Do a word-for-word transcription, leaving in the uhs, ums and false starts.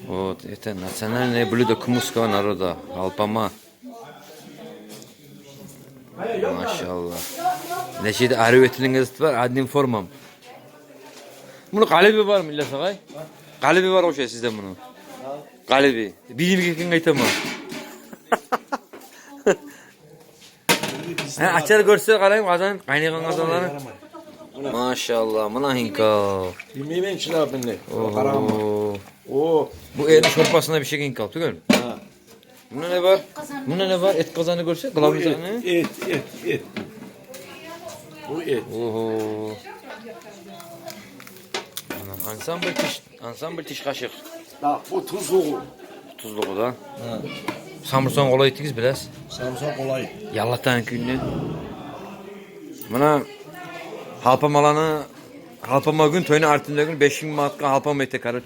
Вот, это национальное блюдо кумыкского народа. Гьалпама. Машаллагь. Нече де арив этилинген зат бар, одним формам. Муну къалиби бармы, Ильяс агъай? Къалиби бар ошай сизде муну. Къалиби. Бизимки экенин айтаман. Гьа, ачар гёрсе къарайым, къазан, къайнагъан къазанлары. Машаллагь, муна хинкал. Билмеймен, чынап энни. Огьо. Къарама. О, бу этни шорпасына биширген хинкал тюгюлмю? Гьа. Мунда не бар? Мунда не бар? Эт къазаны гёрсе, главный затны. Эт, эт, эт. Бу эт. Огьо. Ансамбль тиш, ансамбль тиш къашыкъ. Да, бу тузлугъу. Тузлугъу да. Гьа. Самурсагъын къолай этигиз бираз. Самурсагъын къолай. Яллатагъан кюйде. Муна гьалпамаланы, гьалпама гюн, тойну артындагъы гюн беш минг манатгъа гьалпама эте, короче.